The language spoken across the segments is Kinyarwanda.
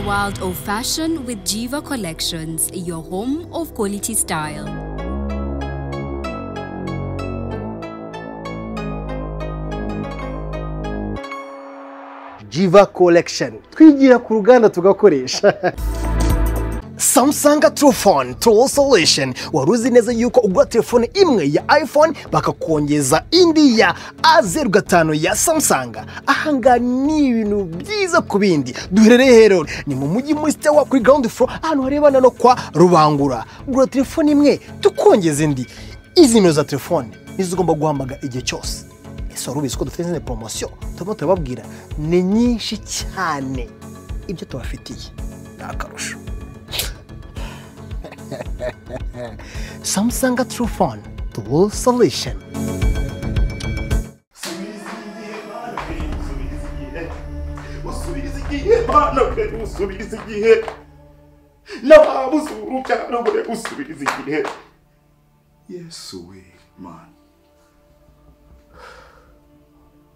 the world of fashion with Jiva Collections, your home of quality style. Jiva Collection twigira ku ruganda tugakoresha. Samsung Truphone Tool Solution. Waruzi neza yuko ugura telefone imwe ya iPhone bakakongeza indi ya A05 ya Samsung. Ahanga ni ibintu byiza ku bindi. Duherereye rero ni mu mujyi muri Stewa kuri ground floor, ahantu harebana no kwa Rubangura. Ugura telefone imwe tukongeza indi. Izi nimero za telefone nizo ugomba guhamagara igihe cyose. Ese warubizi ko dufite izindi promotion? Turimo turababwira ni nyinshi cyane. Ibyo tubafitiye ni akarusho. Samsung Truphone, the world solution. Yesu we man,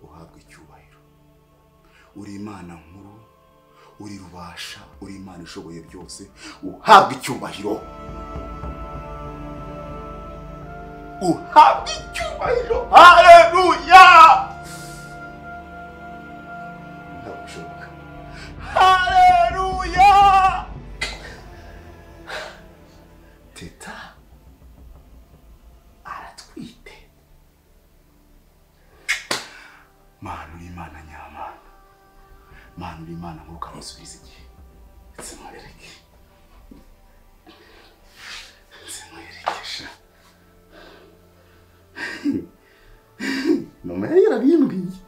uhabwe icyubahiro. Uri Imana nkuru, uri rubasha, uri Imana ishoboye byose, uhabwe icyubahiro. Uhabwe icyubahiro. Haleluya! Ndabushoboka. Haleluya! Teta aratwite. Mana uri Imana nyamana. Mana uri Imana nkuru ukamusubiza igihe. Nsimwereke. Nsimwerekesha. Mama yari yarabimbwiye.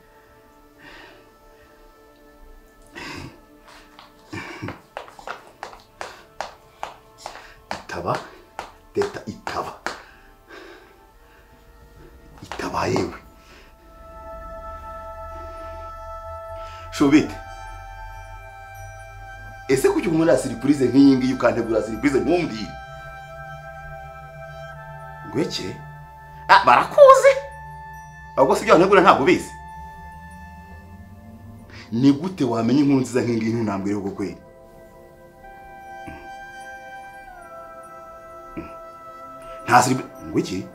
Itaba, teta itaba. Itaba yewe. Shubite. Ese kuki umuntu surprise nk'iyi ngiyi ukantegura surprise ntumbwire? Ngweke? Ah, barakuzi. Ahubwo si ibyo wantegura ntabwo ubizi. Ni gute wamenya inkuru nziza nk'iyi ngiyi ntunambwire ubwo kweli? Nta surprise ngwiki?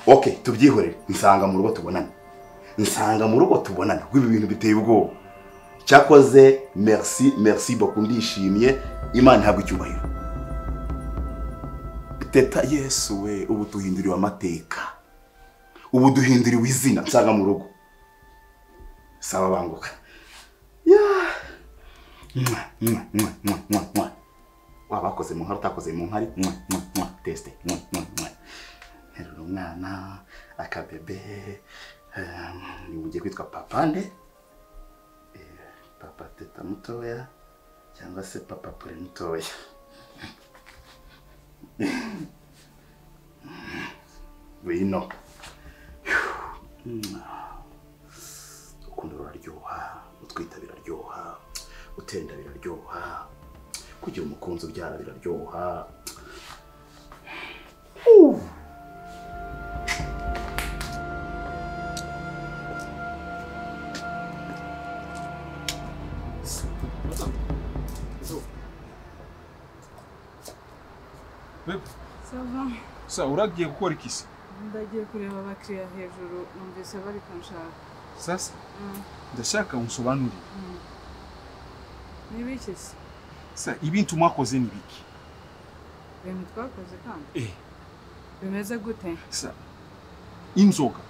Okay, tubyihorere. Nsanga mu rugo tubonane. Nsanga mu rugo tubonane. Kuko ibi bintu biteye ubwoba. Cyakoze merci, merci beaucoup, ndishimye. Imana ihabwe icyubahiro. Teta Yesu we, ubu tuhinduriwe amateka. Ubu duhinduriwe izina. Nsanga mu rugo. Saba banguka. Ya. Mwa mwa mwa mwa mwa mwa. Wabakoze mu nkari utakoze mu nkari. Mwa mwa mwa teste. Mwa mwa mwa. Nterura umwana akabebe. Ugiye kwitwa papa nde? Papa teta mutoya cyangwa se papa pure mutoya. Wino. Urukundo ruraryoha, utwita biraryoha, utenda biraryoha, kugira umukunzi ubyara biraryoha. Sa uragiye gukora iki se? Ndagiye kureba abakiriya hejuru numvise bari kunshaka. Sasa ndashaka unsobanurire. Ni biki se? Sa ibintu mwakoze ni biki? Ibintu twakoze kandi? Bimeze gute? Sa inzoga.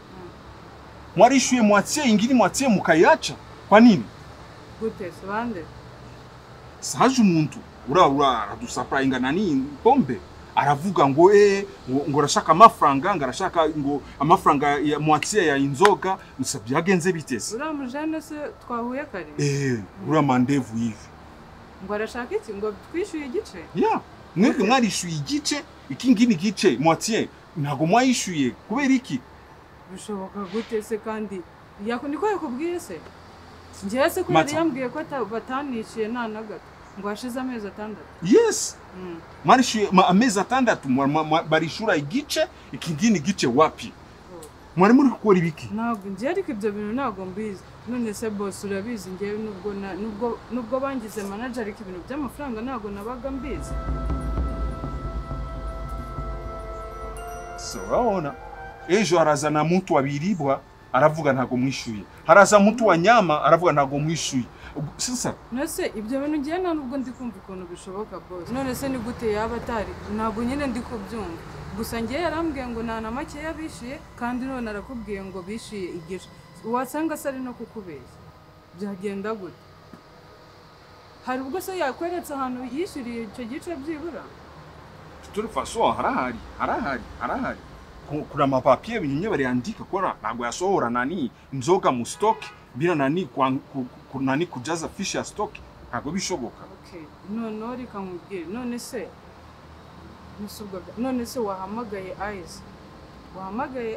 Mwarishuye moitié ingiri moitié mukayacha. Kwa nini? Gute se bande? Saje umuntu ura aradusapurayinga nani pombe. Aravuga ngo ngo arashaka amafaranga, ngo arashaka ngo amafaranga ya moitié ya inzoga, byagenze biteze. Ura mujane se twahuye kare? Ura mandevu hivi. Ngo arashaka iki? Ngo twishyuye igice? Yeah, mwebwe mwarishyuye igice, iki ngini gice moitié ntago mwayishyuye kubera iki? Bishoboka gute se kandi niko yakubwiye se? Njyewe se ko yari yambwiye ko batanishyuye nta na gato. Ngo hashize amezi atandatu. Yes. Mwarishyuye amezi atandatu barishura igice, ikingini gice wapi? Mwari muri gukora ibiki? Ntabwo njye ariko ibyo bintu ntabwo mbizi. None se boss urabizi ngewe nubwo bangize manager ariko ibintu by'amafaranga ntago nabaga mbizi. So urabona ejo harazana muntu wabiribwa aravuga ntago mwishuye, haraza muntu wa nyama aravuga ntago mwishuye. Sasa none ibyo bintu ngiye nta nubwo ndi kumva ukuntu bishoboka boss. None se ni gute yaba atari ntabwo nyine ndi kubyumva. Gusa ngiye yarambwiye ngo nta na make yabishyuye kandi none arakubwiye ngo bishyuye igice. Wasanga se ari no kukubeshya. Byagenda gute? Hari ubwo se yakweretse ahantu yishyuriye icyo gice byibura? De toute façon harahari. Kuna mapapier binye bariandika kora ntabwo yasohora nani inzoga mu stock bira nani kwa nani kujaza fish ya stock ntabwo bishoboka. Okay, none reka nkubwire none se none se wahamagaye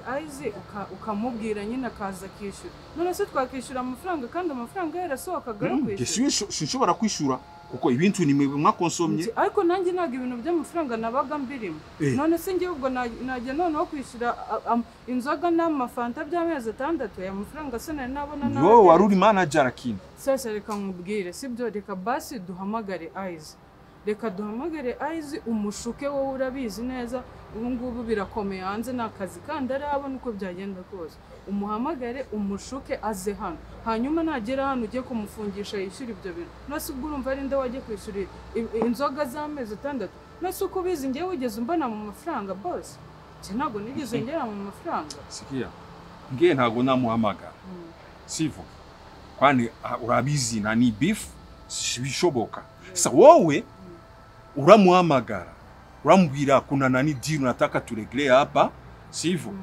Aize ukamubwira nyine akaza akishyura. None se twakishyura amafaranga kandi amafaranga yarasohokaga yo kwishyura. Sinshobora kwishyura kuko ibintu ni mwakonsomye. Ariko nanjye ntabwo ibintu by'amafaranga nabaga mbirimo. None se ngiye ubwo najya noneho kwishyura inzoga n'amafanta by'amezi 6 aya mafaranga se nari nabona nawe. Wowe wari uri manager akini. Sasa reka nkubwire sibyo, reka basi duhamagare Aize. Reka duhamagare Aize umushuke wowe urabizi neza ubu ngubu birakomeye hanze n'akazi kandi arabona uko byagenda kose. Umuhamagare umushuke aze hano, hanyuma nagera hano ujye kumufungisha yishyura ibyo bintu. Nose ubwo urumva ari nde wajye kwishyura inzoga z'amezi 6? Nose uko ubizi ngewe wigeze umbona mu mafaranga boss? Nje ntabwo nigeze ngera mu mafaranga. Sikia, ngewe ntabwo namuhamagara sivyo, kwani urabizi nani beef bishoboka. Sasa wowe uramuhamagara uramubwira kuna nani deal unataka turegle hapa sivyo?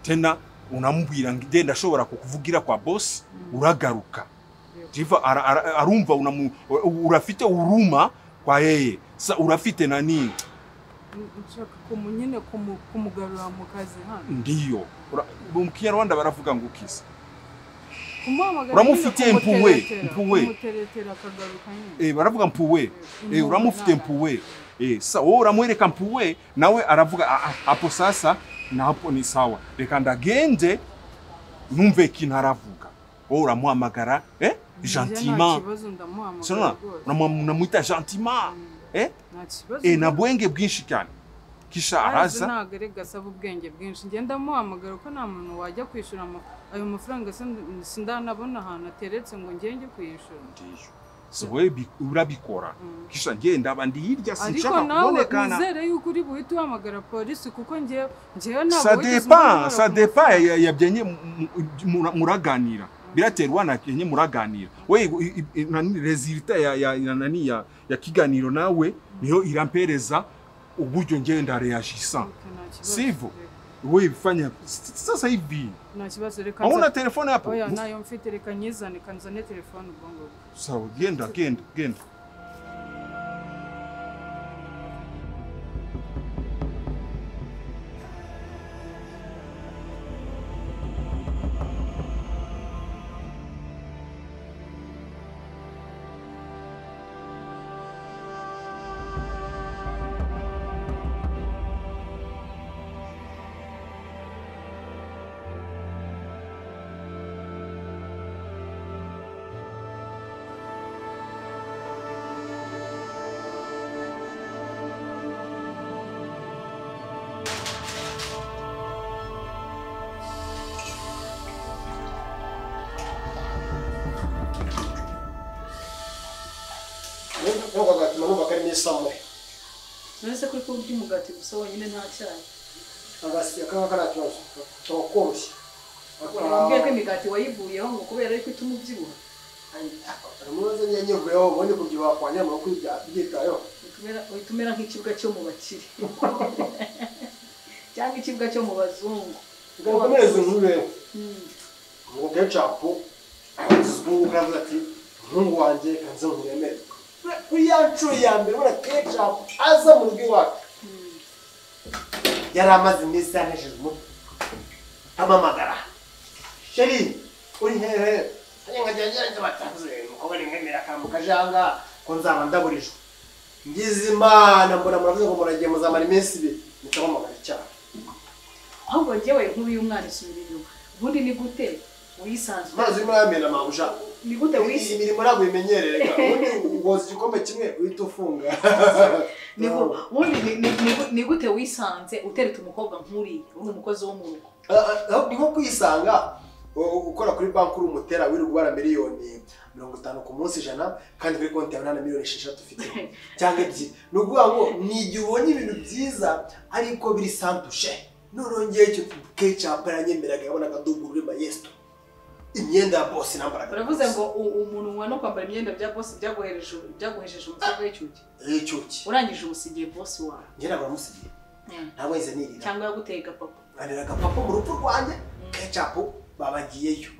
Tena unamubwira ngende ndashobora kukuvugira kwa boss uragaruka. Jiva arumva urafite uruma kwa yeye. Sasa urafite nani nshaka kumunyine kumugarura mu kazi hano. Ndiyo. Mu Kinyarwanda baravuga ngo ukisa. Uramufite mpuwe. Umuteretera akagaruka nyine. Baravuga mpuwe. Uramufite mpuwe. Sasa wowe uramwereka mpuwe nawe aravuga hapo sasa na hapo ni sawa. Reka ndagende numve ikintu aravuga. Wowe uramuhamagara gentiment. Sona unamuita gentiment. Na bwenge bwinshi cyane. Kisha araza ntabwo ari gasaba ubwenge bwinshi. Ngenda muhamagara ko nta muntu wajya kwishyura ayo mafaranga sindanabona ahantu ateretse ngo ngenge kwishyura. Ndiyo. So wewe urabikora. Kisha ngenda abandi hirya sinshaka kubonekana. Ariko nawe uzere yuko uri buhite uhamagara polisi kuko ngewe ntabwo ça dépend ya byenye muraganira. Biraterwa na kenye muraganira. We nani resultat ya nani ya kiganiro nawe niyo irampereza uburyo ngenda reagisa. Sivyo? Wewe fanya sasa hivi. Nta kibazo reka. Hauna telefone hapo? Oya nayo mfite reka nyizane kanzane telefone ubwo. Sawa genda. Nonese kuri ko urya umugati gusa wonyine nta cyayi? Wambwiye ko imigati wayivuyeho ngo kubera ariko ituma ubyibuha. Uhita umera nk'ikibwa cyo mu bakire cyangwa ikibwa cyo mu bazungu. Kuya ya mbere ubona ketchup aza mu rugo iwacu yari amaze iminsi yanesheje umutwe amamagara sheri uri hehe nkajya ngerageza batanze umukobwa nimwemera akantu kajanga ko nzaba ndaburijwe ngize Imana mbona muravuze ngo muragiye muzamara iminsi ibiri mpita icyaha. Ahubwo njyewe nkuru y'umwana isubira inyuma ubundi ni gute Wisanzwe mazi urimo uramena mabuja. Ni gute wisi imirimo ntabwo imenyerereka. Ubundi ugoza igikombe kimwe uhita ufunga. Ni gute wisanze utereta umukobwa nk'uriya uri umukozi wo mu rugo? Ni nko kwisanga ukora kuri banki uri umutera wirirwa ubara miliyoni 50 ku munsi 100 kandi kuri konti yawe nta na miliyoni 6 ufite cyangwa 2. Ni ukuvuga ngo ni igihe ubonye ibintu byiza ariko biri santushe. Noneho ngewe icyo ketchup yaranyemeraga yabonaga dugura uri mayesto. Imyenda ya boss nambaraga. Uravuze ngo umuntu unywa no kwambara imyenda bya boss byaguhejeje umukobwa w'icyuki. Icyuki. Urangije umusigiye boss wawe. Njye ntabwo namusigiye. Ntabwo yize nirira. Cyangwa yaguteye gapapo. Anira gapapo mu rupfu rwanjye ketchup babagiyeyo.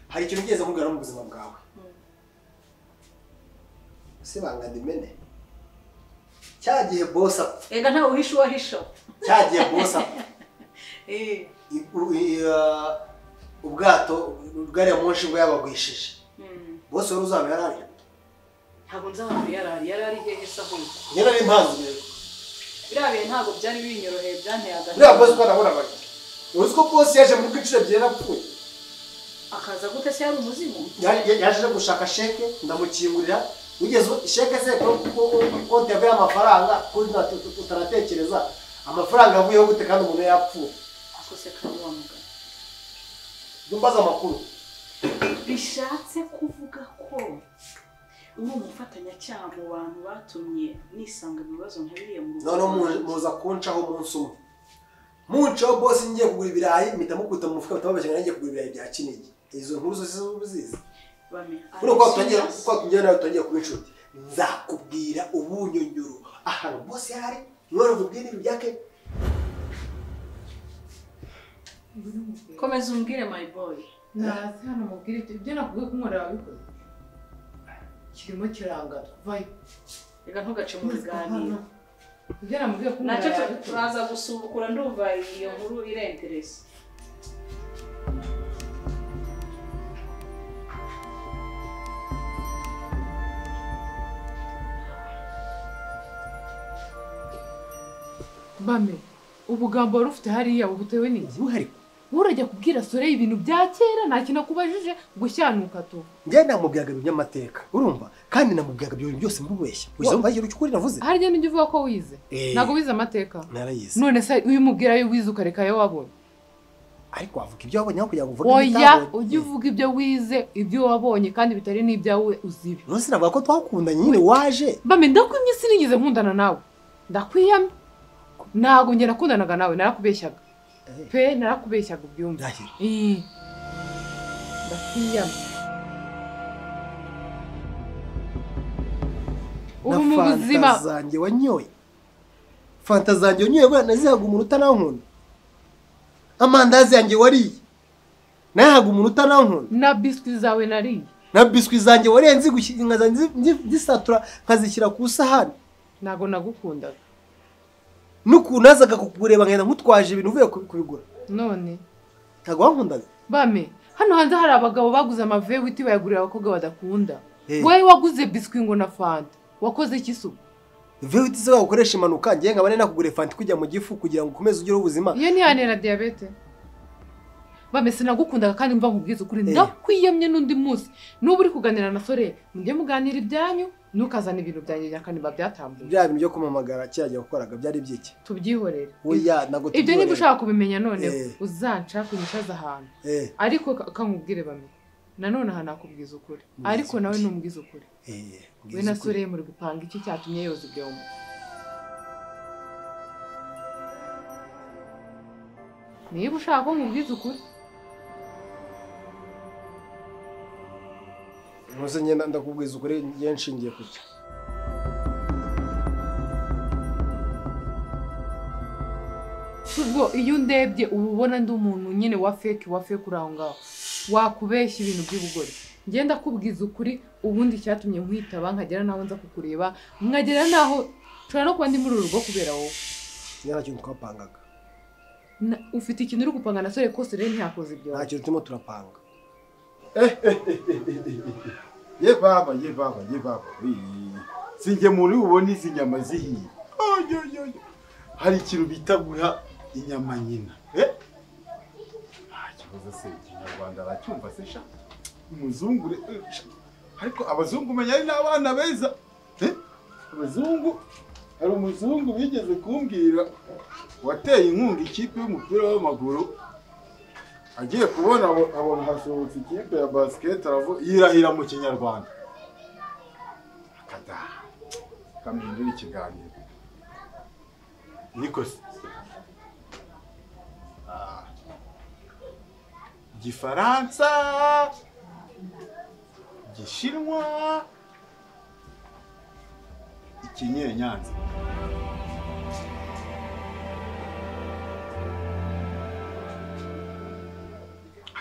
Hari ikintu ugeze nkubwira mu buzima bwawe. Se banga ndimene. Cyagiye boss apfa. Ega ntawe uhisha uwahisha. Cyagiye boss apfa. Ubwato bwari ya moshi ngo yabagwishije. Bose wari uzaba yarari. Ntabwo nzaba yarari, yarari hehe se ahubwo. Njye nari mpazi rero. Biriya bihe ntabwo byari binyoroheye byanteye agahinda. Buriya boss twarabona bari. Uzi ko boss yaje muri kwicira byarapfuye. Akaza gute se yari umuzimu? Yaje gushaka sheke ndamukingurira. Ugeze sheke se ko konti yavuye amafaranga kuri utaratekereza amafaranga avuyeho gute kandi umuntu yapfuye. Akose kandi wa mugabo. Dumbaza amakuru. Bishatse kuvuga ko uri umufatanyacyaha mu bantu batumye nisanga mu bibazo nka biriya mu rugo. None muza kuncaho umunsi umwe. Muncaho boss ngiye kugura ibirayi mpita mukubita mu mufuka batababeshya ngiye kugura ibirayi bya Kinigi. Izo nkuru zose uzizi. Bame. Ko tutangiye nawe tutangiye kuba inshuti. Nzakubwira ubunyonyoro ahantu boss yari none ubwire ibi byake. Komeza umbwire my boy. Nazi hano mubwire ibyo nakubwiye ko umwana wabikoze. Kirimo kiranga vayo. Reka ntugace mu biganiro. Ibyo namubwiye ko umwana nacyo turaza gusubukura ndumva iyo nkuru irenterese. Bame, ubugambo wari ufite hariya butewe n'iki? Ubuhari. Urajya kubwira sore ibintu bya kera nta kintu akubajije gushyanuka tu. Njye namubwiraga ibinyamateka urumva kandi namubwiraga ibyo byose mubeshya. Uzi umva ikintu cy'ukuri navuze? Harya nijye uvuga ko wize. Ntago wize amateka. Narayize. None se uyu mubwira yo wize ukareka ayo wabonye. Ariko wavuga ibyo wabonye aho kugira ngo uvuge ibyo utabonye. Oya, ujye uvuga ibyo wize, ibyo wabonye kandi bitari n'ibyawe uzibe. None sinavuga ko twakundanye nyine waje. Bame ndakwimye sinigeze nkundana nawe. Ndakwiyamye. Ntago njye nakundanaga nawe narakubeshyaga. Pe narakubeshyaga ubyumve. Ndakwiyamye. Ubu mu buzima zanjye wanyoye. Fanta zanjye wanyoye bwana nazihaga umuntu utanankunda. Amandazi yanjye wariye. Nayahaga umuntu utanankunda. Na biscuit zawe nariye. Na biscuit zanjye wariye nzigushyira nzisatura nkazishyira ku isahani. Ntago nagukundaga. Nukuntu nazaga kukureba nkenda nkutwaje ibintu uvuye kubigura. None ntago wankundaga. Bame, hano hanze hari abagabo baguze amavewiti bayagurira abakobwa badakunda. Wowe waguze biscuit ngo na fanta. Wakoze iki se? Vewiti zo bakoresha impanuka ngiye nkabane nakugure fanta kujya mu gifu kugira ngo ukomeze ugire ubuzima. Iyo ntiyanera diabete. Bame sinagukundaga kandi mva nkubwiza ukuri ndakwiyamye n'undi munsi. Nubu uri kuganira na sore, mujye muganira ibyanyu. Nukazana ibintu byanjye nyakanimba byatambuye. Bya bintu byo kumamagara cyajya gukoraga byari byiki? Tubyihorere. Oya nago tubyihorere. Ibyo niba ushaka kubimenya none uzanca kunyishaza ahantu. Ariko kankubwire bame. Nanone aha nakubwiza ukuri. Ariko nawe numbwiza ukuri. We na sore muri gupanga iki cyatumye yoza ibyombo. Niba ushaka ko nkubwiza ukuri. Ntuze ngenda ndakubwiza ukuri ngiye nshingiye kuki. Ubwo iyo ndebye uba ubona ndi umuntu nyine wa fake uri aho ngaho. Wakubeshya ibintu by'ubugore. Ngenda kubwiza ukuri ubundi cyatumye nkwitaba nkagera naho nza kukureba nkagera naho nshobora no kuba ndi muri uru rugo kubera wowe. Nta kintu twapangaga. Ufite ikintu uri gupanga na sore kose rero ntiyakoze ibyo. Nta kintu turimo turapanga. Ye baba, ye baba, ye baba. Sinjye muri ubona izi nyama zihiye. Hari ikintu bita guha inyama nyina. Kibazo se ikinyarwanda. Ikinyarwanda aracyumva se sha? Umuzungu ariko abazungu umenya ari n'abana beza. Abazungu, hari umuzungu bigeze kumbwira wateye inkunga ikipe y'umupira w'amaguru, agiye kubona abona hasohotse ikipe ya basket yirahira mu Kinyarwanda. Akada kamihindura ikiganiro. Niko se Gifaransa, Gishinwa, Ikinyenyanza.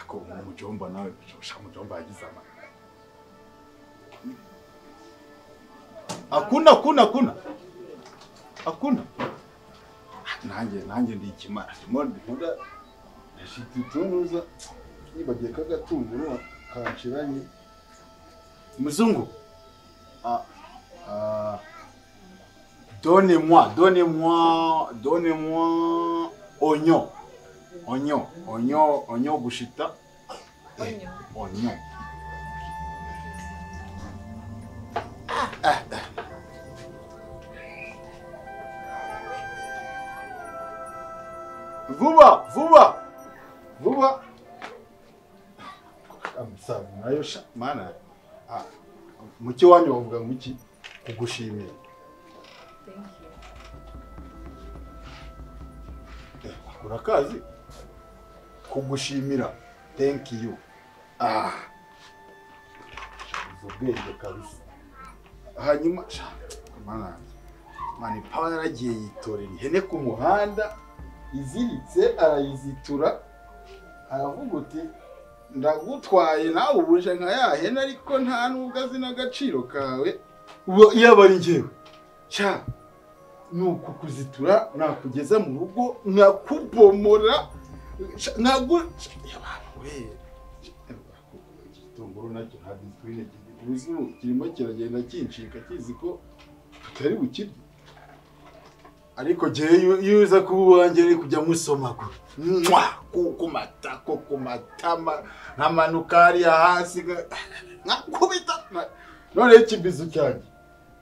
Ako umujomba nawe sha mujomba yagize ama. Akuna kuna kuna. Akuna. Nanjye ndi ikimara. Ndimo ndashitutunuza nibagiye kagatunguru kanshiranye. Muzungu. Donnez-moi oignon. Oignon gushita. Oignon. Vuba. Amusaza nayo sha mana. Muki wanyu bavuga ngo iki? Kugushimira. Thank you. Urakazi? Kugushimira. Thank you. Ubwenge kabisa. Hanyuma sha mana. Mani power yaragiye yitorera ihene ku muhanda iziritse arayizitura aravuga uti ndagutwaye nawe ubuje nka ya hene ariko nta nubwo azi n'agaciro kawe. Ubu iyo bari ngewe sha nuko kuzitura nakugeza mu rugo nkakubomora nkagu we igitunguru nacyo nta discipline kigira kirimo kiragenda kincika kizi ko tutari bukirye. Ariko jewe iyo uza kuba uwanjye ari kujya musomagura ku matako ku matama nkamanuka hariya hasi nkakubita. None ikibizu cyanjye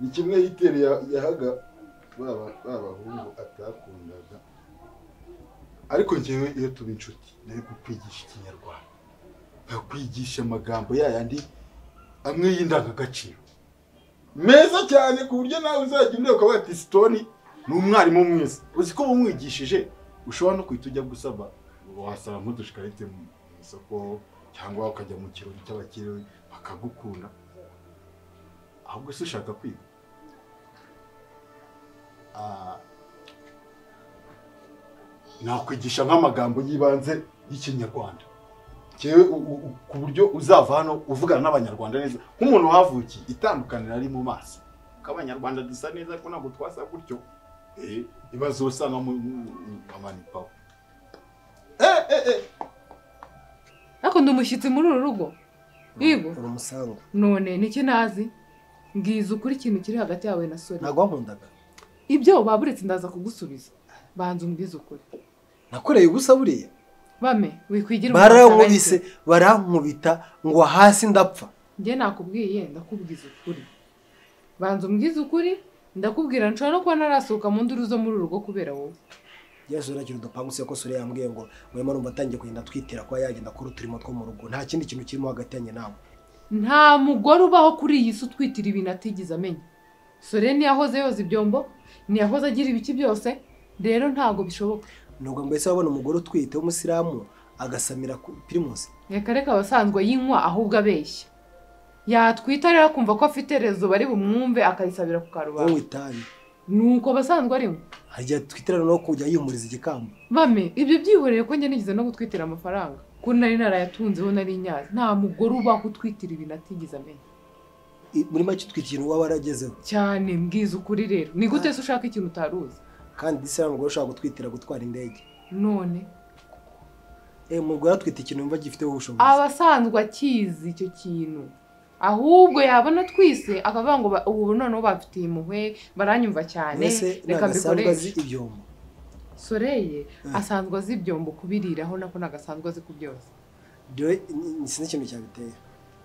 ni kimwe hiteri yahaga babahungu atakundaga. Ariko njyewe iyo tuba inshuti nari kukwigisha Ikinyarwanda, nkakwigisha amagambo yayandi amwe y'indangagaciro meza cyane ku buryo nawe uzajya ureba ukavuga ati Stone ni umwarimu mwiza. Uzi ko umwigishije ushobora no kuhita ujya gusaba, wasaba nk'udushikarete mu isoko cyangwa ukajya mu kirori cy'abakire bakagukunda. Ahubwo se ushaka kwiga? Nakwigisha nk'amagambo y'ibanze y'Ikinyarwanda jewe ku buryo uzava hano uvugana n'Abanyarwanda neza nk'umuntu wahavukiye. Itandukaniro ari mu maso ko Abanyarwanda dusa neza ariko ntabwo twasa gutyo. Ibibazo usanga mu amanipawo. Ariko ndi umushyitsi muri uru rugo. Yego. Uri umusango. None niki nazi? Ngiza ukuri ikintu kiri hagati yawe na Sori. Ntabwo wankundaga. Ibyo baburetse ndaza kugusubiza. Banza umbwize ukuri. Nakoreye ubusa buriya. Bame wikwigira barankubise barankubita ngo hasi ndapfa. Njye nakubwiye ndakubwiza ukuri. Banza umbwize ukuri ndakubwira nshobora no kuba narasohoka mu nduru zo muri urugo kubera wowe. Yesu uragira udupanguse ko Sori yambwiye ngo mwema numva atangiye kugenda twitira kwa yagenda kuri uturimo two mu rugo nta kindi kintu kirimo hagati yanjye nawe. Nta mugore ubaho kuri iyi si utwitira ibintu atigeze amenya. Sori ntiyahoze yoza ibyombo, ntiyahoze agira ibiki byose, rero ntago bishoboka. Nubwo mbese wabona umugore utwite w'umusilamu agasamira ku Primus. Reka reka abasanzwe yinywa ahubwo abeshya. Yatwita rero akumva ko afite rezo bari bumwumve akayisabira ku karubanda. Wowe itabi. Nuko abasanzwe arimo. Ajya twitira no kujya yihumuriza igikamba. Mame, ibyo byihoreye ko njye nigeze no gutwitira amafaranga. Ko nari narayatunzeho nari nyazi. Nta mugore ubaho utwitira ibintu atigeze amenya. Muri make utwita ikintu waba waragezeho. Cyane mbwiza ukuri rero. Ni gute se ushaka ikintu utaruzi? Kandi disi mugore ushaka gutwitira gutwara indege. None umugore atwita ikintu yumva gifite ubushobozi. Abasanzwe akizi icyo kintu. Ahubwo yabona twise akavuga ngo ubu noneho bafitiye impuhwe baranyumva cyane reka mbikoreshe. Ibyombo. Soreye asanzwe azi ibyombo kubiriraho nako nagasanzwe azi kubyoza. Dore sinzi ikintu cyabiteye.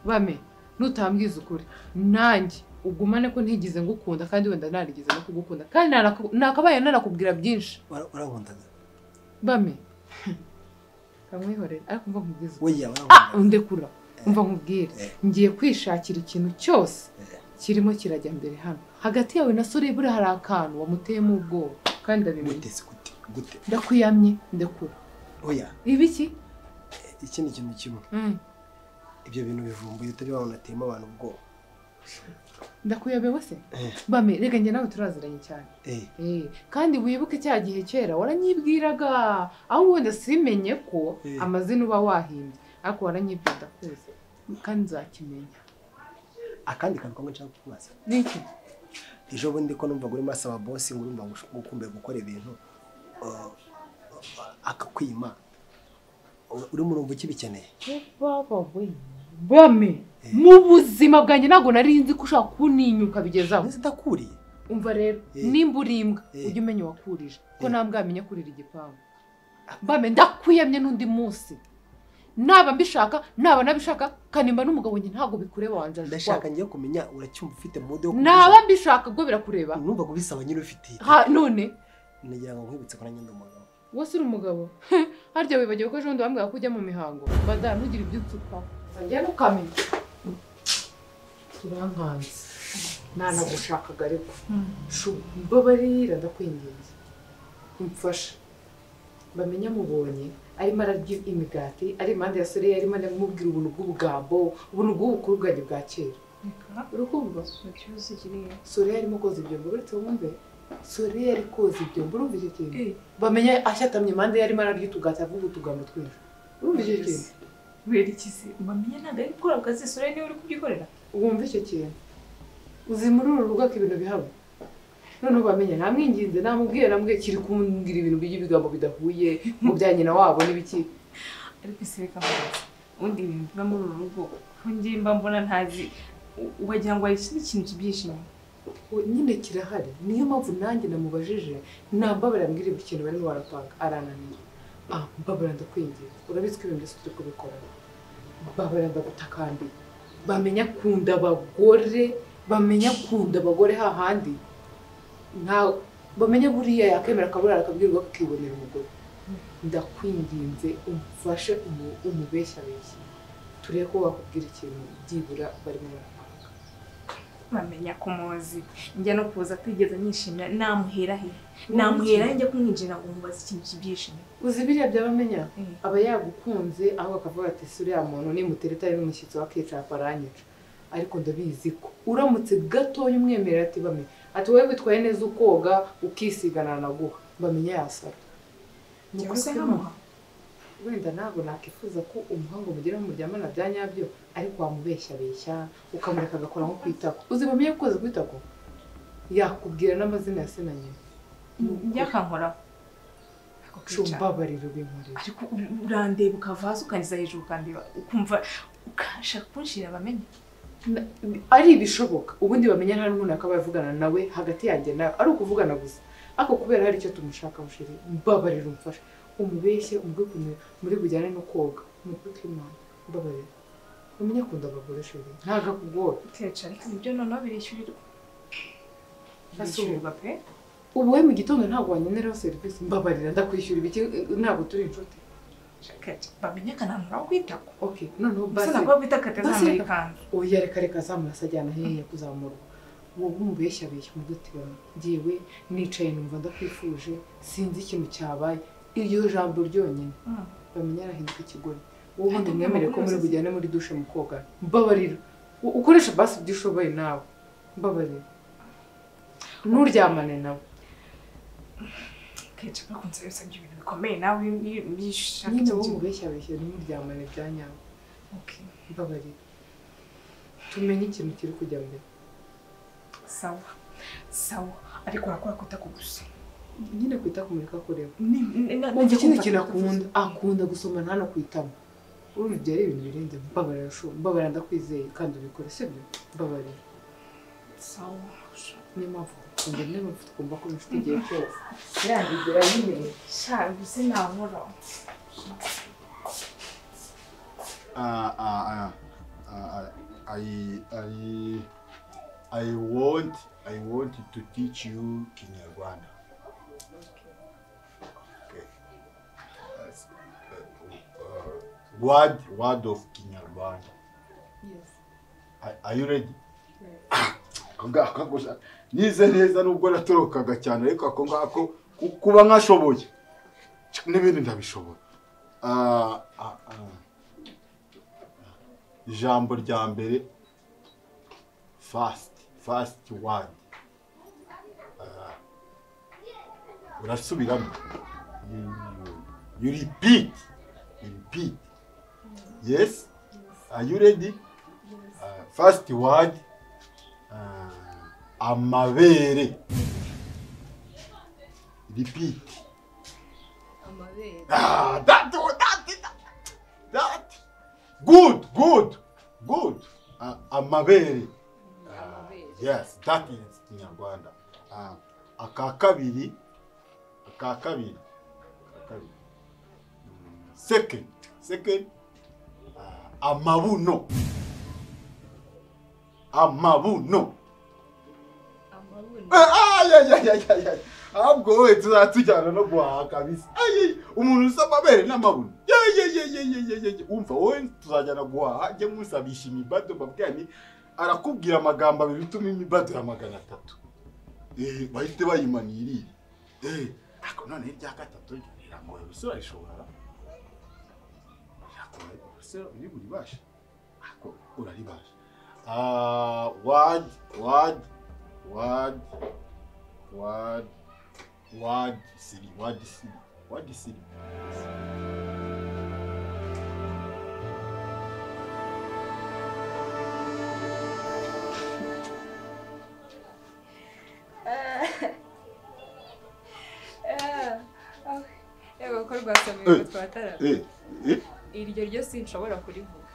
Bame nutambwiza ukuri nanjye ugumane ko ntigize ngukunda kandi wenda narigeze no kugukunda kandi nakabaye narakubwira byinshi. Urankundaga? Bame kamwihorera ariko umva nkubwize. Oya urankundaga. Undekura umva nkubwire ngiye kwishakira ikintu cyose kirimo kirajya mbere hano hagati yawe na Sore buri hari akantu wamuteyemo ubwoba kandi ndabimenye. Gute gute? Ndakwiyamye ndekura. Oya ibiki? Ikindi kintu kimwe ibyo bintu bivumbuye utabibona unatema abantu ubwoba. Ndakuyobewe se? Bame reka njye nawe turaziranye cyane. Kandi wibuke cya gihe kera waranyibwiraga aho wenda simenye ko amazina uba wahimbye ariko waranyibwira ndakuzi kandi nzakimenya. Akandi kantu kamwe nshaka kukubaza. Niki? Ejo bundi ko numva guri masaba boss ngo urumva gukumbuye gukora ibintu akakwima urimo urumva ukibikeneye. Baba we Bame mu buzima bwanjye ntabwo nari nzi ko ushaka kuninyuka bigezaho. Ndakuriye. Umva rero nimba uri imbwa ujye umenya wakurije ko nta mbwa yamenya kurira igipangu. Bame ndakwiyamye n'undi munsi naba mbishaka naba nabishaka kanimba n'umugabo njye ntabwo bikureba wanje. Ndashaka ngiye kumenya uracyumva ufite mode yo naba mbishaka ubwo birakureba. Numva kubisaba nyine ufite. Ha none nagira ngo nkwibutse ko nanjye ndi umugabo. Wose uri umugabo? Harya wibagiwe ko ejo bundi wambwira ko ujya mu mihango. Bada ntugire ibyo unsukaho. Njye ntukamenya. Turankanze. Nanagushakaga ariko. Shu mbabarira ndakwinginze. Umfashe. Bamenya mubonye arimo ararya imigati ari impande ya Sore arimo aramubwira ubuntu bw'ubugambo ubuntu bw'ubukuru bwanjye bwa kera. Urukumva? Sore arimo koza ibyombo uretse wumve. Sore yari koza ibyombo urumva icyo kintu? Bamenya ashyatamye impande yarimo ararya utugati avuga utugambo twinshi. Urumva icyo kintu? Kubera iki se? Bamenya ntabwo ari gukora akazi Sore niwe uri kubyikorera. Wumva icyo kintu? Uzi muri uru rugo ko ibintu bihaba. None bamenya namwinginze namubwiye namubwiye kiri kumbwira ibintu by'ibigambo bidahuye mu bya nyina wabo n'ibiki. Ariko se reka mbabaze. Ubundi ibintu biba muri uru rugo ko njye mba mbona ntazi wagira ngo hari ikindi kintu kibyishimo. Nyine kirahari niyo mpamvu nanjye namubajije nambabara mbwira ikintu barimo barapanga arananira. Mbabara ndakwinginze urabizi ko ibintu byose turi kubikora. Mbabara ndagutakambiye. Bamenya kunda abagore bamenya kunda abagore hahandi nta bamenya buriya yakemera akaburara akabwirwa akibonera umugore. Ndakwinginze umfashe umubeshyabeshye turebe ko wakubwira ikintu byibura barimo barapanga. Bamenya ko muzi njya no kuza atigeze anyishimira namuhera he namuhera he njya kumwinjira ngo mubaze ikintu kibyishimo. Uzi biriya byabamenya aba yagukunze aho akavuga ati suri ya muntu nimutereta ari n'umushyitsi wakicara paranyica. Ariko ndabizi ko uramutse gatoya umwemerera ati bame ati wowe witwaye neza ukoga ukisigana naguha bamenya yasara. Wenda ntabwo nakifuza ko umuhango mugera muryamana bya nyabyo ariko wamubeshyabeshya ukamureka agakora nko kwitako. Uzi bamenye koza kwitako yakubwira n'amazina ya se na nyina. Njya Mbabarira ubinkorera. Ariko urandeba ukava hasi ukangiza hejuru ukandeba ukumva ukashaka kunshira bamenye. Ari ibishoboka ubundi bamenya nta n'umuntu akaba yavugana nawe hagati yanjye nawe ari ukuvugana gusa ariko kubera hari icyo tumushaka mushiri mbabarira umfashe umubeshye umubwe muri bujyane no koga umubwe Imana mbabarira bamenya akunda abagore shiri ntago akugora. Keca ariko ibyo noneho birishyurirwa. Birishyurirwa pe. Ubu we mu gitondo ntabwo wanyeneraho serivisi mbabarira ndakwishyura ibiki ntabwo turi inshuti. Bamenya akananura kwitako. Okay noneho basi ntabwo kwitaka atazamura ikanzu. Oya reka reka azamura se ajyana hehe kuzamurwa. Wowe umubeshya beshya umuduti wawe ngiwe nicaye numva ndakwifuje sinzi ikintu cyabaye iryo jambo ryonyine bamenya arahinduka ikigore. Wowe ubundi mwemere ko muri bujyane muri dushe mukoga mbabarira ukoresha basi ibyo ushoboye nawe mbabarira nturyamane nawe. Keca bakunze bisabye ibintu bikomeye nawe bishaka nyine wowe umubeshya beshya ntimuryamane bya nyabyo. Okay mbabarira tumenye ikintu kiri kujya mbere. Sawa sawa ariko urakora kwitako gusa nyine kwitako mureka kureba. Umva ikindi kintu akunda akunda gusoma nta no kwitamo. Urumva ibyo ari ibintu birenze mbabarira shu mbabarira ndakwizeye kandi ubikore sibyo mbabarira. Sawa niyo mpamvu ngukunda niyo mpamvu tugomba kuba inshuti igihe cyose. Yandigira nyine sha gusa nankora. I want to teach you Kinyarwanda. Okay. Word of Kinyarwanda. Yes. Are you ready? Yes. Nize neza nubwo natorokaga cyane ariko ako ngako kuba nkashoboye n'ibindi ndabishobora. Ijambo rya mbere fast word. Urasubiramo. You repeat. Yes? Are you ready? Yes. First word, amabere. Repeat. Amabere. That. Good. Amabere. Yes, that is Kinyarwanda. Aka kabiri. Second. Amabuno. Ay. Ahubwo wowe tuzatujyana no guhaha kabisa. Ay, umuntu usa amabere n'amabuno. Ye. Umva wowe tuzajyana guhaha, njye musabisha imibado mbabwira ni arakubwira amagambo abiri utuma imibado ya 300. Bahite bayimanirira. Ako none irya gatatu riragoye gusa urishobora. Riragoye gusa uri buribasha. Ako uraribasha. Word city. Yego ko rwasomeye twatara. Iryo ryo sinshobora kurivuga.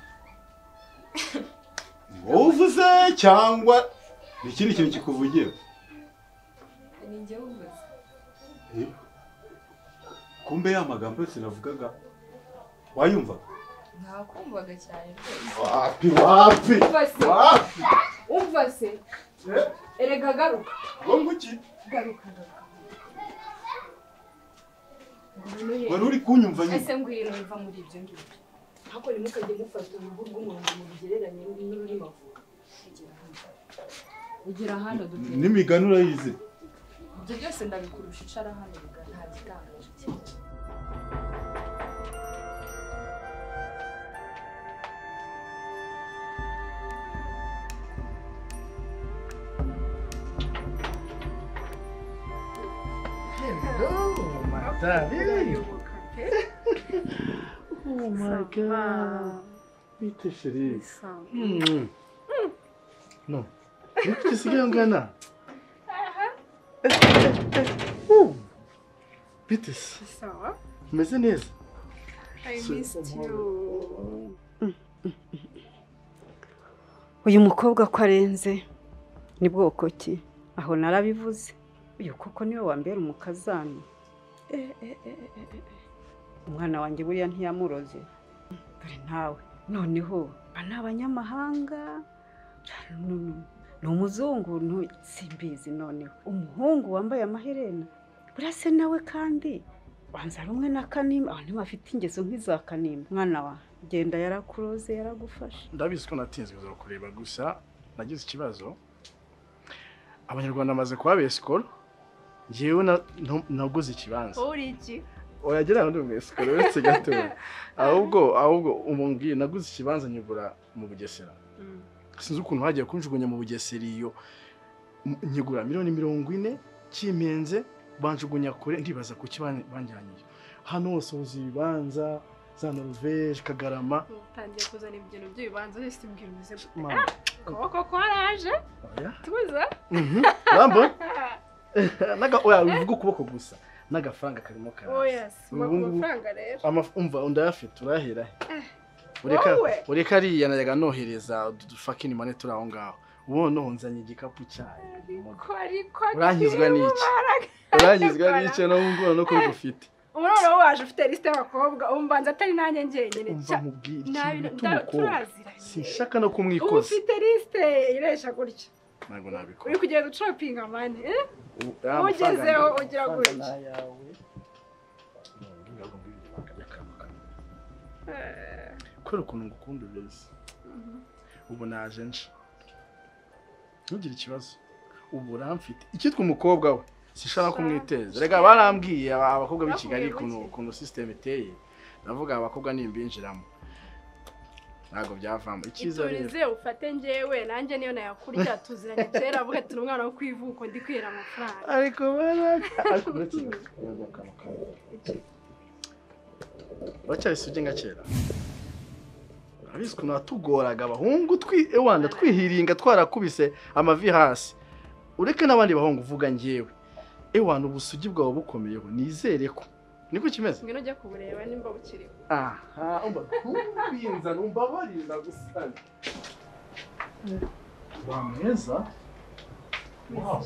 Wowe cyangwa ikindi kintu kikuvugira? Ni njye uvuze. Kumbe ya magambo yose navugaga wayumvaga? Ntakumvaga cyane rwose. Wapi. Umva se. Erega garuka. Ngo nguki? Garuka. Wari uri kunyumva nyine. Ese ngwino mva muri ibyo ngibyo. Hako nimukajye mufata uruhu rw'umuntu mubigereranye n'ururimi avuga. Ugera hano dute. N'imigani urayizi. Ibyo byose ndabikurusha icara hano biga nta gitangaje cyane. Hello, my darling. Oh my God. Bite chérie. No. Niki gisigaye ungana? Bite se? Sawa. Umeze neza? I missed you. Uyu mukobwa ko arenze ni bwoko ki? Aho narabivuze. Uyu koko niwe wambera umukazana. Umwana wanjye buriya ntiyamuroze. Dore nawe noneho ni abanyamahanga, ni umuzungu, simbizi. Noneho umuhungu wambaye amaherena buriya se nawe kandi wanza rumwe na Kanimba, abantu bafite ingeso nk'iza Kanimba. Mwana wa genda yarakuroze yaragufasha. Ndabizi ko natinze kuza kureba gusa nagize ikibazo. Abanyarwanda bamaze kuba esikoro, njyewe naguze ikibanza. Uri iki? Oya gira ngo ndi esikoro uretse gato. Ahubwo umumbwiye naguze ikibanza nyigura mu Bugesera. Sinzi ukuntu hagiye kunjugunya mu Bugesera iyo nyigura 40,000,000 kimenze banjugunya kure ndibaza kuki banjyanye. Hano hose uzi ibibanza za Norvège Kagarama. Utangiye kuzana ibintu by'ibibanza ese mbwira umeze gute? Koko kwaraje? Tuza? Rambo? Naga oya uvuga ukuboko gusa. N'agafaranga karimo karaza. Oya, amafaranga rero. Umva ndayafite urahera he? Ureka ariya najyaga nohereza fucking money turi aho ngaho. Ubu noneho nzanye igikapu cyayo. Ariko uranyuzwa n'iki? Uranyuzwa n'iki no ngura no kuri gufite. Umuroro waje ufite liste y'abakobwa umbanza atari nanjye njyenyine. Umva nkubwire ikintu umukobwa. Sinshaka no kumwikoza. Ufite liste iresha gutya. Ntabwo nabikora. Uri kugenda ucopinga mane, eh? Ugezeho ugira gutya. Kubera ukuntu ngukunda ubizi. Ubu naje nje. Ntugire ikibazo. Ubu uramfite. Icyitwa umukobwa we sinshaka kumwiteza. Rega barambwiye abakobwa b'i Kigali ukuntu system iteye. Ndavuga abakobwa nimbinjiramo. Ntabwo byavamo. Icyiza rero. Iturize ufate njyewe nanjye niyo nayakurya tuziranye kera avuga ati umwana wo kwivuko ndi kwira amafaranga. Ariko baraka. Uracyari isugi nka kera. Urabizi ukuntu watugoraga abahungu ewana twihiringa twarakubise amavi hasi. Ureke n'abandi bahungu uvuga njyewe. Ewana ubusugi bwawe bukomeyeho nizere ko. Niko kimeze? Ngwino ujye kubureba nimba bukiriho. Aha, umva ntubinzana umbabarira gusana. Wa mwiza. Wow.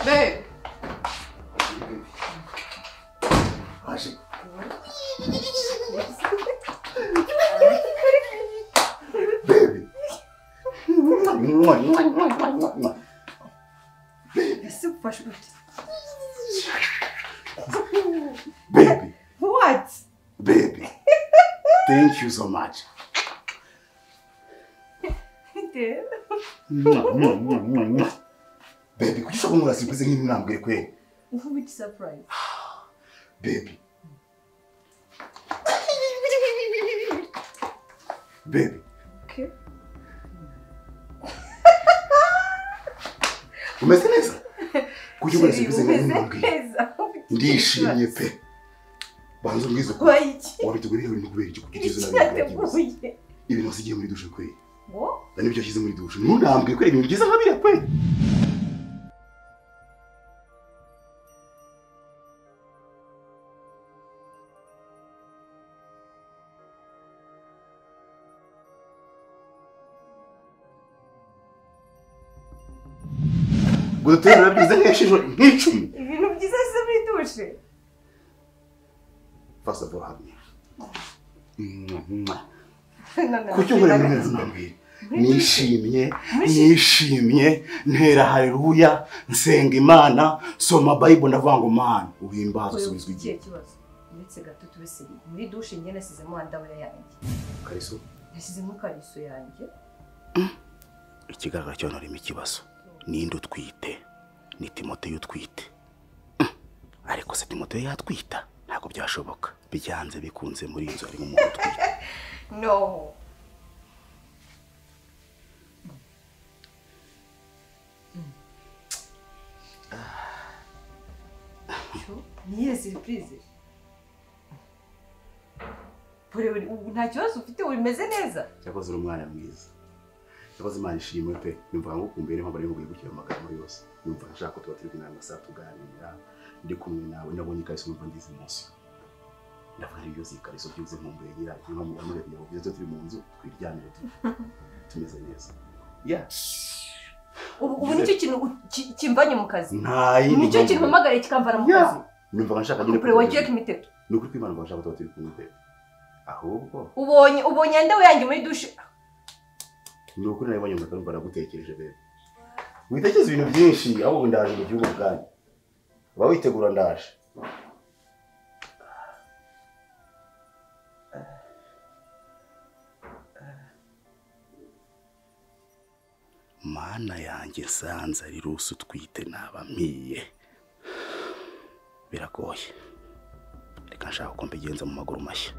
Babe. Baby. Baby. What? Baby. Thank you so much. Baby, kuki ushaka kunkora surprise nk'ibi mwambwire kweli? Which surprise? Baby. Baby. Okay. Umeze neza? Kuki ukora surprise nk'ibi mwambwire? Ndishimye pe. Banza umbwize ko wabiteguriye ibintu kubera iki kuki ugize nabi. Ibintu wasigiye muri dushe kweli. Ngo? Nibyo yashyize muri dushe. Ntunambwire kweli ibintu byiza nka biriya kweli. Gutera byiza nk'eshije nk'icumi. Ibintu byiza se muri dushe. First of all, hug me. Kuki nkora neza nambwira? Nishimye, nishimye, ntera haleluya, nsenga Imana, soma Bible ndavuga ngo Mana uhimbaze usubizwe igihe. Ikibazo. Uretse gato tubese muri dushe njye nasizemo underwear yanjye. Kariso? Nasizemo kariso yanjye. Ikigaragara cyo harimo ikibazo. Ninde utwite? Ni Timoteyo utwite. Ariko se Timoteyo yatwita? Ntabwo byashoboka. Byanze bikunze muri inzu harimo umuntu utwite. No. Niye surprise. Pore nta kibazo ufite urimeze neza. Cyakoze uri umwana mwiza. Cyakoze Imana ishimwe pe. Numva ngukumbuye niyo mpamvu ari gukira amagambo yose. Numva nshaka ko tuba turi kumwe amasaha tuganira. Ndi kumwe nawe nabonye ikariso numva ngize umunsi. Ndavuga ibyo zikariso byuze nkumbuye nyirayo. Niyo mpamvu amureba byiza turi mu nzu twiryamire tumeze neza. Yeah. Ubu nicyo kintu kimvanye mu kazi. Nicyo kintu mpamagare kikamvana mu kazi. Numva nshaka nyine kure wagiye kimiteto. Nukuri kwimana ngo nshaka tuba turi kumwe pe. Ahubwo ubonye nde yanjye muri dushe. Nukuri nabonye mu kanwa baragutekereje be. Witekeze ibintu byinshi ahubwo ndaje mu gihugu bwanyu. Ba witegura ndaje. Mana yanjye nsanze ari rusu utwite naba mpiye. Biragoye. Reka nshaka ko mbigenza mu maguru mashya.